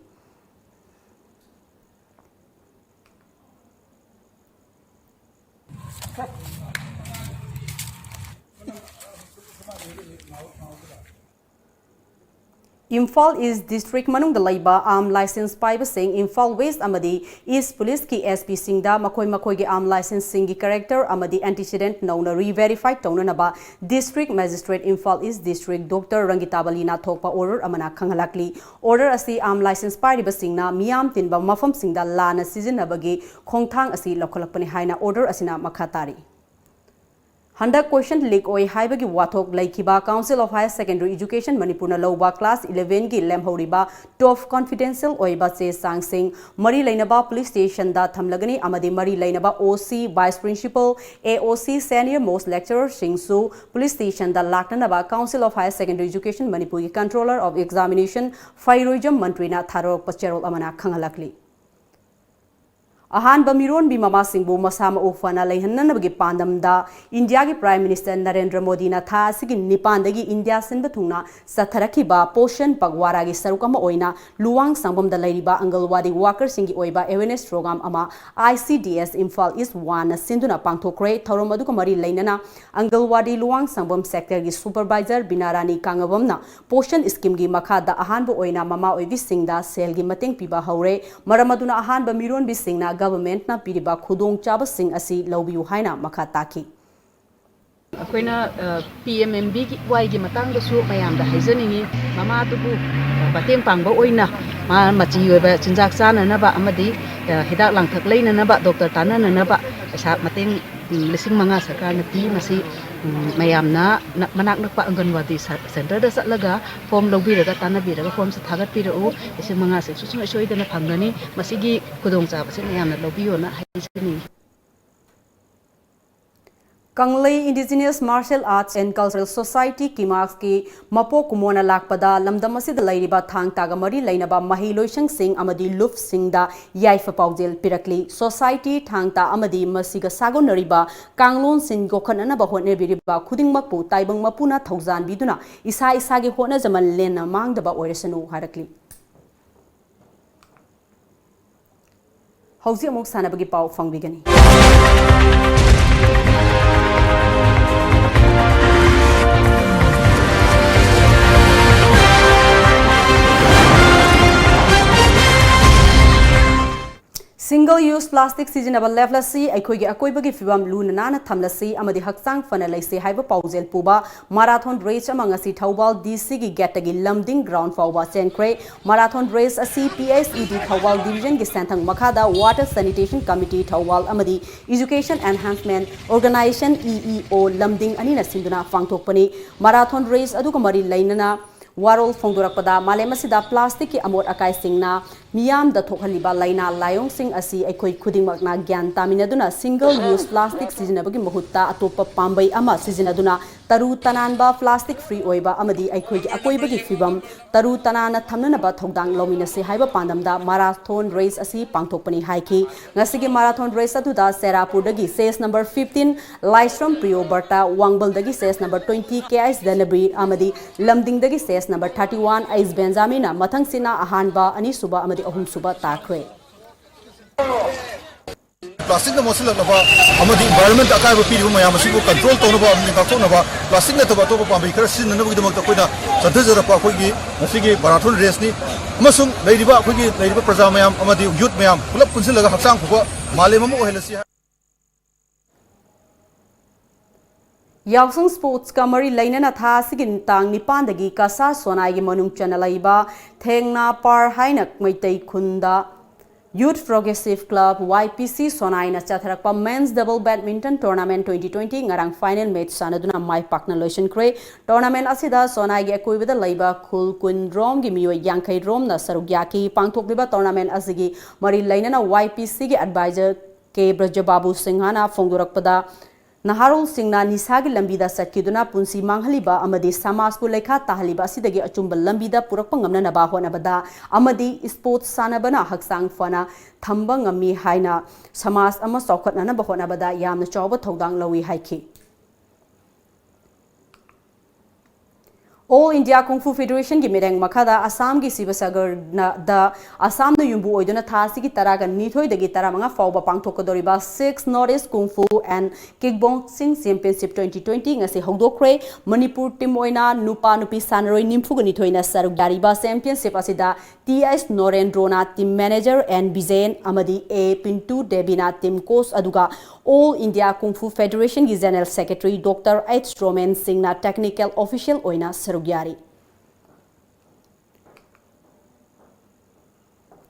Imphal East District ꯃꯅꯨꯡꯗ ꯂꯩꯕ arm license ꯄꯥꯏꯕꯁꯤꯡ Imphal West ꯑꯃꯗꯤ East Police ꯀꯤ S P ꯁꯤꯡꯗ ꯃꯈꯣꯏ ꯃꯈꯣꯏꯒꯤ arm license ꯁꯤꯡꯒꯤ character ꯑꯃꯗꯤ antecedent ꯅꯧꯅ re-verify ꯇꯧꯅꯅꯕ District Magistrate, Imphal East District, Doctor ꯔꯪꯒꯤꯇꯥꯕꯂꯤꯅ ꯊꯣꯛꯄ order ꯑꯃꯅ ꯈꯪꯍꯜꯂꯛꯂꯤ꯫ Order ꯑꯁꯤ arm license ꯄꯥꯏꯔꯤꯕꯁꯤꯡꯅ ꯃꯤꯌꯥꯝ ꯇꯤꯟꯕ ꯃꯐꯝꯁꯤꯡꯗ ꯂꯥꯟꯅ ꯁꯤꯖꯤꯟꯅꯕꯒꯤ ꯈꯣꯡꯊꯥꯡ ꯑꯁꯤ ꯂꯧꯈꯠꯂꯛꯄꯅꯤ ꯍꯥꯏꯅ order ꯑꯁꯤꯅ ꯃꯈꯥ ꯇꯥꯔꯤ꯫ ꯍꯟꯗꯛ question leak ꯑꯣꯏ ꯍꯥꯏꯕꯒꯤ ꯋꯥꯊꯣꯛ ꯂꯩꯈꯤꯕ Council of Higher Secondary Education ꯃꯅꯤꯄꯨꯔꯅ ꯂꯧꯕ class eleven ꯒꯤ ꯂꯦꯝꯍꯧꯔꯤꯕ top confidential ꯑꯣꯏꯕ ꯆꯦ ꯆꯥꯡꯁꯤꯡ, ꯃꯔꯤ ꯂꯩꯅꯕ police station ꯗ ꯊꯝꯂꯒꯅꯤ ꯑꯃꯗꯤ ꯃꯔꯤ ꯂꯩꯅꯕ OC, Vice Principal, AOC, senior most lecturer ꯁꯤꯡꯁꯨ police station the ꯂꯥꯛꯅꯅꯕ Council of Higher Secondary Education ꯃꯅꯤꯄꯨꯔꯒꯤ Controller of Examination ꯐꯩꯔꯣꯏꯖꯝ ꯃꯟꯇ꯭ꯔꯤꯅ ꯊꯥꯗꯣꯔꯛꯄ ꯆꯦꯔꯣꯜ ꯑꯃꯅ ꯈꯪꯍꯜꯂꯛꯂꯤ꯫ ꯑꯍꯥꯟꯕ ꯃꯤꯔꯣꯟꯕꯤ ꯃꯃꯥꯁꯤꯡꯕꯨ ꯃꯁꯥ ꯃꯎ ꯐꯅ ꯂꯩꯍꯟꯅꯅꯕꯒꯤ ꯄꯥꯟꯗꯝꯗ ꯏꯟꯗꯤꯌꯥꯒꯤ Prime Minister ꯅꯔꯦꯟꯗ꯭ꯔ ꯃꯣꯗꯤꯅ ꯊꯥ ꯑꯁꯤꯒꯤ ꯅꯤꯄꯥꯟꯗꯒꯤ ꯏꯟꯗꯤꯌꯥ ꯁꯤꯟꯕ ꯊꯨꯡꯅ ꯆꯠꯊꯔꯛꯈꯤꯕ ꯄꯣꯁꯟ ꯄꯒꯋꯥꯔꯥꯒꯤ ꯁꯔꯨꯛ ꯑꯃ ꯑꯣꯏꯅ ꯂꯨꯋꯥꯡ ꯁꯪꯕꯝꯗ ꯂꯩꯔꯤꯕ ꯑꯪꯒꯜꯋꯥꯗꯤ worker ꯁꯤꯡꯒꯤ ꯑꯣꯏꯕ awareness program ꯑꯃ ICDS Imphal East One ꯅ ꯁꯤꯟꯗꯨꯅ ꯄꯥꯡꯊꯣꯛꯈ꯭ꯔꯦ꯫ ꯊꯧꯔꯝ ꯑꯗꯨꯒ ꯃꯔꯤ ꯂꯩꯅꯅ ꯑꯪꯒꯜꯋꯥꯗꯤ ꯂꯨꯋꯥꯡ ꯁꯪꯕꯝ sector ꯒꯤ supervisor ꯕꯤꯅꯥꯔꯥꯅꯤ ꯀꯥꯡꯉꯕꯝꯅ ꯄꯣꯁꯟ scheme ꯒꯤ ꯃꯈꯥꯗ ꯑꯍꯥꯟꯕ ꯑꯣꯏꯅ ꯃꯃꯥ ꯑꯣꯏꯕꯤꯁꯤꯡꯗ ꯁꯦꯜꯒꯤ ꯃꯇꯦꯡ ꯄꯤꯕ ꯍꯧꯔꯦ꯫ ꯃꯔꯝ ꯑꯗꯨꯅ ꯑꯍꯥꯟꯕ ꯃꯤꯔꯣꯟꯕꯤꯁꯤꯡꯅ government ꯅ ꯄꯤꯔꯤꯕ ꯈꯨꯗꯣꯡꯆꯥꯕꯁꯤꯡ ꯑꯁꯤ ꯂꯧꯕꯤꯌꯨ ꯍꯥꯏꯅ ꯃꯈꯥ ꯇꯥꯈꯤ꯫ ꯑꯩꯈꯣꯏꯅ, ꯑ, PMMBY ꯒꯤ ꯃꯇꯥꯡꯗꯁꯨ ꯃꯌꯥꯝꯗ ꯍꯥꯏꯖꯅꯤꯡꯉꯤ꯫ ꯃꯃꯥꯗꯨꯕꯨ, ꯑ, ꯃꯇꯦꯡ ꯄꯥꯡꯕ ꯑꯣꯏꯅ ꯃꯥ ꯃꯆꯤ ꯑꯣꯏꯕ ꯆꯤꯟꯖꯥꯛ ꯆꯥꯅꯅꯕ ꯑꯃꯗꯤ, ꯑ, ꯍꯤꯗꯥꯛ ꯂꯥꯡꯊꯛ ꯂꯩꯅꯅꯕ, doctor ꯇꯥꯟꯅꯅꯅꯕ ꯄꯩꯁꯥ ꯃꯇꯦꯡ, ꯎꯝ, ꯂꯤꯁꯤꯡ ꯃꯉꯥ ꯁꯔꯀꯥꯔꯅ ꯄꯤ꯫ ꯃꯁꯤ, ꯎꯝ, ꯃꯌꯥꯝꯅ ꯅꯛ-, ꯃꯅꯥꯛ ꯅꯛꯄ ꯑꯪꯒꯟꯋꯥꯗꯤ ꯁ-, center ꯗ ꯆꯠꯂꯒ form ꯂꯧꯕꯤꯔꯒ ꯇꯥꯟꯅꯕꯤꯔꯒ form ꯁꯦ ꯊꯥꯒꯠꯄꯤꯔꯛꯎ꯫ ꯂꯤꯁꯤꯡ ꯃꯉꯥꯁꯦ ꯁꯨꯡꯁꯣꯏ ꯁꯣꯏꯗꯅ ꯐꯪꯒꯅꯤ꯫ ꯃꯁꯤꯒꯤ ꯈꯨꯗꯣꯡꯆꯥꯕꯁꯦ ꯃꯌꯥꯝꯅ ꯂꯧꯕꯤꯌꯣꯅ ꯍꯥꯏꯖꯅꯤꯡꯉꯤ꯫ ꯀꯪꯂꯩ Indigenous Martial Arts and Cultural Society, ꯀꯤꯃꯥꯛꯁꯀꯤ ꯃꯄꯣꯛ ꯀꯨꯝꯑꯣꯟꯅ ꯂꯥꯛꯄꯗ ꯂꯝꯗꯝ ꯑꯁꯤꯗ ꯂꯩꯔꯤꯕ ꯊꯥꯡ ꯇꯥꯒ ꯃꯔꯤ ꯂꯩꯅꯕ ꯃꯍꯩ ꯂꯣꯏꯁꯪꯁꯤꯡ ꯑꯃꯗꯤ ꯂꯨꯞꯁꯤꯡꯗ ꯌꯥꯏꯐ ꯄꯥꯎꯖꯦꯜ ꯄꯤꯔꯛꯂꯤ꯫ Society, ꯊꯥꯡ ꯇꯥ ꯑꯃꯗꯤ ꯃꯁꯤꯒ ꯁꯥꯒꯣꯟꯅꯔꯤꯕ ꯀꯥꯡꯂꯣꯟꯁꯤꯡ ꯌꯣꯛꯈꯠꯅꯅꯕ ꯍꯣꯠꯅꯕꯤꯔꯤꯕ ꯈꯨꯗꯤꯡꯃꯛꯄꯨ ꯇꯥꯏꯕꯪ ꯃꯄꯨꯅ ꯊꯧꯖꯥꯟꯕꯤꯗꯨꯅ ꯏꯁꯥ ꯏꯁꯥꯒꯤ ꯍꯣꯠꯅꯖꯃꯟ ꯂꯦꯟꯅ ꯃꯥꯡꯗꯕ ꯑꯣꯏꯔꯁꯅꯨ ꯍꯥꯏꯔꯛꯂꯤ꯫ ꯍꯧꯖꯤꯛ ꯑꯃꯨꯛ ꯁꯥꯟꯅꯕꯒꯤ ꯄꯥꯎ ꯐꯪꯕꯤꯒꯅꯤ꯫ Single Single use plastic ꯁꯤꯖꯤꯟꯅꯕ ꯂꯦꯞꯂꯁꯤ, ꯑꯩꯈꯣꯏꯒꯤ ꯑꯀꯣꯏꯕꯒꯤ ꯐꯤꯕꯝ ꯂꯨꯅ ꯅꯥꯟꯅ ꯊꯝꯂꯁꯤ ꯑꯃꯗꯤ ꯍꯛꯆꯥꯡ ꯐꯅ ꯂꯩꯁꯤ ꯍꯥꯏꯕ ꯄꯥꯎꯖꯦꯜ ꯄꯨꯕ marathon race ꯑꯃ ꯉꯁꯤ ꯊꯧꯕꯥꯜ D C ꯒꯤ gate ꯇꯒꯤ ꯂꯝꯗꯤꯡ ground ꯐꯥꯎꯕ ꯆꯦꯟꯈ꯭ꯔꯦ꯫ Marathon race ꯑꯁꯤ P S E D Thoubal division ꯒꯤ ꯁꯦꯟꯊꯪ ꯃꯈꯥꯗ Water Sanitation Committee ꯊꯧꯕꯥꯜ ꯑꯃꯗꯤ Education Enhancement Organisation, E E O, ꯂꯝꯗꯤꯡ ꯑꯅꯤꯅ ꯁꯤꯟꯗꯨꯅ ꯄꯥꯡꯊꯣꯛꯄꯅꯤ꯫ Marathon race ꯑꯗꯨꯒ ꯃꯔꯤ ꯂꯩꯅꯅ ꯋꯥꯔꯣꯜ ꯐꯣꯡꯗꯣꯔꯛꯄꯗ, ꯃꯥꯂꯦꯝ ꯑꯁꯤꯗ plastic ꯀꯤ ꯑꯃꯣꯠ ꯑꯀꯥꯏꯁꯤꯡꯅ ꯃꯤꯌꯥꯝꯗ ꯊꯣꯛꯍꯜꯂꯤꯕ ꯂꯥꯏꯅꯥ ꯂꯥꯏꯑꯣꯡꯁꯤꯡ ꯑꯁꯤ ꯑꯩꯈꯣꯏ ꯈꯨꯗꯤꯡꯃꯛꯅ ꯒ꯭ꯌꯥꯟ ꯇꯥꯃꯤꯟꯅꯗꯨꯅ single use plastic ꯁꯤꯖꯤꯟꯅꯕꯒꯤ ꯃꯍꯨꯠꯇ ꯑꯇꯣꯞꯄ ꯄꯥꯝꯕꯩ ꯑꯃ ꯁꯤꯖꯤꯟꯅꯗꯨꯅ ꯇꯔꯨ ꯇꯅꯥꯟꯕ, plastic free ꯑꯣꯏꯕ ꯑꯃꯗꯤ ꯑꯩꯈꯣꯏꯒꯤ ꯑꯀꯣꯏꯕꯒꯤ ꯐꯤꯕꯝ ꯇꯔꯨ ꯇꯅꯥꯟꯅ ꯊꯝꯅꯅꯕ ꯊꯧꯗꯥꯡ ꯂꯧꯃꯤꯟꯅꯁꯤ ꯍꯥꯏꯕ ꯄꯥꯟꯗꯝꯗ marathon race ꯑꯁꯤ ꯄꯥꯡꯊꯣꯛꯄꯅꯤ ꯍꯥꯏꯈꯤ꯫ ꯉꯁꯤꯒꯤ marathon race ꯑꯗꯨꯗ ꯁꯦꯔꯥꯄꯨꯔꯗꯒꯤ stage number fifteen Laishram Priyobrata, ꯋꯥꯡꯕꯜꯗꯒꯤ stage number twenty K H Danbir ꯑꯃꯗꯤ ꯂꯝꯗꯤꯡꯗꯒꯤ stage number thirty one H ꯕꯦꯟꯖꯥꯃꯤꯟꯅ ꯃꯊꯪꯁꯤꯠꯅ ꯑꯍꯥꯟꯕ, ꯑꯅꯤꯁꯨꯕ ꯑꯃꯗꯤ ꯑꯍꯨꯝꯁꯨꯕ ꯇꯥꯈ꯭ꯔꯦ꯫ Plastic ꯅ ꯃꯣꯠꯁꯤꯜꯂꯛꯂꯕ ꯑꯃꯗꯤ environment ꯗ ꯑꯀꯥꯏꯕ ꯄꯤꯔꯤꯕ ꯃꯌꯥꯝ ꯑꯁꯤꯕꯨ control ꯇꯧꯅꯕ ꯑꯃꯗꯤ ꯉꯥꯛꯊꯣꯛꯅꯕ plastic ꯅꯠꯇꯕ ꯑꯇꯣꯞꯄ ꯄꯥꯝꯕꯩ ꯈꯔ ꯁꯤꯖꯤꯟꯅꯅꯕꯒꯤꯗꯃꯛꯇ ꯑꯩꯈꯣꯏꯅ ꯆꯠꯊꯖꯔꯛꯄ ꯑꯩꯈꯣꯏꯒꯤ ꯉꯁꯤꯒꯤ marathon race ꯅꯤ꯫ ꯑꯃꯁꯨꯡ ꯂꯩꯔꯤꯕ ꯑꯩꯈꯣꯏꯒꯤ ꯂꯩꯔꯤꯕ ꯄ꯭ꯔꯖꯥ ꯃꯌꯥꯝ ꯑꯃꯗꯤ youth ꯃꯌꯥꯝ ꯄꯨꯂꯞ ꯄꯨꯟꯁꯤꯜꯂꯒ ꯍꯛꯆꯥꯡ ꯐꯕ ꯃꯥꯂꯦꯝ ꯑꯃ ꯑꯣꯏꯍꯜꯂꯁꯤ ꯍꯥꯏ꯫ ꯌꯥꯎꯁꯪ sports ꯀ ꯃꯔꯤ ꯂꯩꯅꯅ ꯊꯥ ꯑꯁꯤꯒꯤ ꯇꯥꯡ ꯅꯤꯄꯥꯟꯗꯒꯤ ꯀꯁꯥꯔ ꯁꯣꯅꯥꯏꯒꯤ ꯃꯅꯨꯡ ꯆꯟꯅ ꯂꯩꯕ ꯊꯦꯡꯅꯥ ꯄꯥꯔ ꯍꯥꯏꯅ ꯃꯩꯇꯩ ꯈꯨꯟꯗ Youth Progressive Club, Y P C, ꯁꯣꯅꯥꯏꯅ ꯆꯠꯊꯔꯛꯄ men's double badminton tournament twenty twenty ꯉꯔꯥꯡ final match ꯁꯥꯟꯅꯗꯨꯅ ꯃꯥꯏ ꯄꯥꯛꯅ ꯂꯣꯏꯁꯤꯟꯈ꯭ꯔꯦ꯫ Tournament ꯑꯁꯤꯗ ꯁꯣꯅꯥꯏꯒꯤ ꯑꯀꯣꯏꯕꯗ ꯂꯩꯕ ꯈꯨꯜ ꯀꯨꯟ ꯔꯣꯝꯒꯤ ꯃꯤꯑꯣꯏ ꯌꯥꯡꯈꯩ ꯔꯣꯝꯅ ꯁꯔꯨꯛ ꯌꯥꯈꯤ꯫ ꯄꯥꯡꯊꯣꯛꯂꯤꯕ tournament ꯑꯁꯤꯒꯤ ꯃꯔꯤ ꯂꯩꯅꯅ Y P C ꯒꯤ advisor ꯀꯦ ꯕ꯭ꯔꯖꯕꯥꯕꯨ ꯁꯤꯡꯍꯅ ꯐꯣꯡꯗꯣꯔꯛꯄꯗ, ꯅꯍꯥꯔꯣꯜꯁꯤꯡꯅ ꯅꯤꯁꯥꯒꯤ ꯂꯝꯕꯤꯗ ꯆꯠꯈꯤꯗꯨꯅ ꯄꯨꯟꯁꯤ ꯃꯥꯡꯍꯜꯂꯤꯕ ꯑꯃꯗꯤ ꯁꯃꯥꯖꯄꯨ ꯂꯩꯈꯥ ꯇꯥꯍꯜꯂꯤꯕ ꯑꯁꯤꯗꯒꯤ ꯑꯆꯨꯝꯕ ꯂꯝꯕꯤꯗ ꯄꯨꯔꯛꯄ ꯉꯝꯅꯅꯕ ꯍꯣꯠꯅꯕꯗ ꯑꯃꯗꯤ sports ꯁꯥꯟꯅꯕꯅ ꯍꯛꯆꯥꯡ ꯐꯅ ꯊꯝꯕ ꯉꯝꯃꯤ ꯍꯥꯏꯅ ꯁꯃꯥꯖ ꯑꯃ ꯆꯥꯎꯈꯠꯅꯅꯕ ꯍꯣꯠꯅꯕꯗ ꯌꯥꯝꯅ ꯆꯥꯎꯕ ꯊꯧꯗꯥꯡ ꯂꯧꯏ ꯍꯥꯏꯈꯤ꯫ All India Kung Fu Federation ꯒꯤ ꯃꯤꯠꯌꯦꯡ ꯃꯈꯥꯗ ꯑꯁꯥꯝꯒꯤ ꯁꯤꯕꯁꯥꯒꯔꯗ ꯑꯁꯥꯝꯅ ꯌꯨꯝꯕꯨ ꯑꯣꯏꯗꯨꯅ ꯊꯥ ꯑꯁꯤꯒꯤ ꯇꯔꯥꯒ ꯅꯤꯊꯣꯏꯗꯒꯤ ꯇꯔꯥꯃꯉꯥ ꯐꯥꯎꯕ ꯄꯥꯡꯊꯣꯛꯀꯗꯧꯔꯤꯕ Six North East Kung Fu and Kickboxing Championship twenty twenty ꯉꯁꯤ ꯍꯧꯗꯣꯛꯈ꯭ꯔꯦ꯫ ꯃꯅꯤꯄꯨꯔ ꯇꯤꯝ ꯑꯣꯏꯅ ꯅꯨꯄꯥ ꯅꯨꯄꯤ ꯁꯥꯟꯅꯔꯣꯏ ꯅꯤꯐꯨꯒ ꯅꯤꯊꯣꯏꯅ ꯁꯔꯨꯛ ꯌꯥꯔꯤꯕ ꯆꯦꯝꯄꯤꯌꯟꯁꯤꯞ ꯑꯁꯤꯗ ꯇꯤ ꯑꯦꯁ ꯅꯣꯔꯦꯟꯗ꯭ꯔꯣꯅ ꯇꯤꯝ ꯃꯦꯅꯦꯖꯔ, ꯑꯦꯟ ꯕꯤꯖꯌꯟ ꯑꯃꯗꯤ ꯑꯦ ꯄꯤꯟꯇꯨ ꯗꯦꯕꯤꯅ ꯇꯤꯝ ꯀꯣꯆ, ꯑꯗꯨꯒ All India Kung Fu Federation ꯒꯤ general secretary doctor H Romen ꯁꯤꯡꯅ ꯇꯦꯛꯅꯤꯀꯦꯜ ꯑꯣꯐꯤꯁꯤꯌꯦꯜ ꯑꯣꯏꯅ ꯁꯔꯨꯛ ꯌꯥꯔꯤ꯫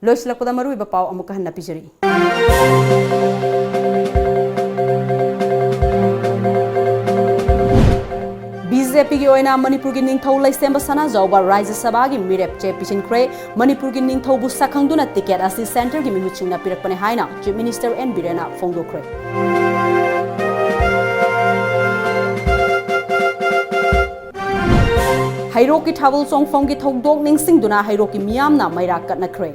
ꯂꯣꯏꯁꯤꯜꯂꯛꯄꯗ ꯃꯔꯨꯑꯣꯏꯕ ꯄꯥꯎ ꯑꯃꯨꯛꯀ ꯍꯟꯅ ꯄꯤꯖꯔꯤ꯫ ꯕꯤ ꯖꯦ ꯄꯤꯒꯤ ꯑꯣꯏꯅ ꯃꯅꯤꯄꯨꯔꯒꯤ ꯅꯤꯡꯊꯧ ꯂꯩꯁꯦꯝꯕ ꯁꯅꯥꯖꯥꯎꯕ ꯔꯥꯖ꯭ꯌ ꯁꯚꯥꯒꯤ ꯃꯤꯔꯦꯞ ꯆꯦ ꯄꯤꯁꯤꯟꯈ꯭ꯔꯦ꯫ ꯃꯅꯤꯄꯨꯔꯒꯤ ꯅꯤꯡꯊꯧꯕꯨ ꯁꯛꯈꯪꯗꯨꯅ ꯇꯤꯀꯦꯠ ꯑꯁꯤ ꯁꯦꯟꯇꯔꯒꯤ ꯃꯤꯍꯨꯠꯁꯤꯡꯅ ꯄꯤꯔꯛꯄꯅꯤ ꯍꯥꯏꯅ ꯆꯤꯐ ꯃꯤꯅꯤꯁꯇꯔ ꯑꯦꯟ ꯕꯤꯔꯦꯟꯅ ꯐꯣꯡꯗꯣꯛꯈ꯭ꯔꯦ꯫ ꯍꯩꯔꯣꯛꯀꯤ ꯊꯥꯕꯜ ꯆꯣꯡꯐꯝꯒꯤ ꯊꯧꯗꯣꯛ ꯅꯤꯡꯁꯤꯡꯗꯨꯅ ꯍꯩꯔꯣꯛꯀꯤ ꯃꯤꯌꯥꯝꯅ ꯃꯩꯔꯥ ꯀꯠꯅꯈ꯭ꯔꯦ꯫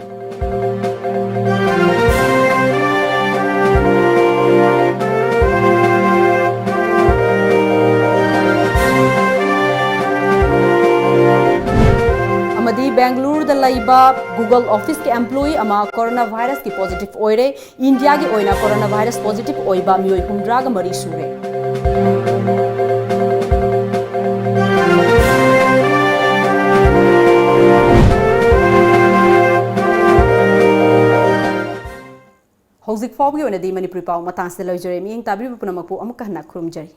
ꯑꯃꯗꯤ ꯕꯦꯡꯒꯂꯨꯔꯨꯗ ꯂꯩꯕ Google office ꯀꯤ employee ꯑꯃ ꯀꯣꯔꯣꯅꯥ ꯚꯥꯏꯔꯁꯀꯤ ꯄꯣꯖꯤꯇꯤꯚ ꯑꯣꯏꯔꯦ꯫ ꯏꯟꯗꯤꯌꯥꯒꯤ ꯑꯣꯏꯅ ꯀꯣꯔꯣꯅꯥ ꯚꯥꯏꯔꯁ ꯄꯣꯖꯤꯇꯤꯚ ꯑꯣꯏꯕ ꯃꯤꯑꯣꯏ ꯍꯨꯝꯗ꯭ꯔꯥꯒ ꯃꯔꯤ ꯁꯨꯔꯦ꯫ ꯍꯧꯖꯤꯛ ꯐꯥꯎꯕꯒꯤ ꯑꯣꯏꯅꯗꯤ ꯃꯅꯤꯄꯨꯔꯤ ꯄꯥꯎ ꯃꯇꯥꯡꯁꯤꯗ ꯂꯣꯏꯖꯔꯦ꯫ ꯃꯤꯠꯌꯦꯡ ꯇꯥꯕꯤꯔꯤꯕ ꯄꯨꯝꯅꯃꯛꯄꯨ ꯑꯃꯨꯛꯀ ꯍꯟꯅ ꯈꯨꯔꯨꯝꯖꯔꯤ꯫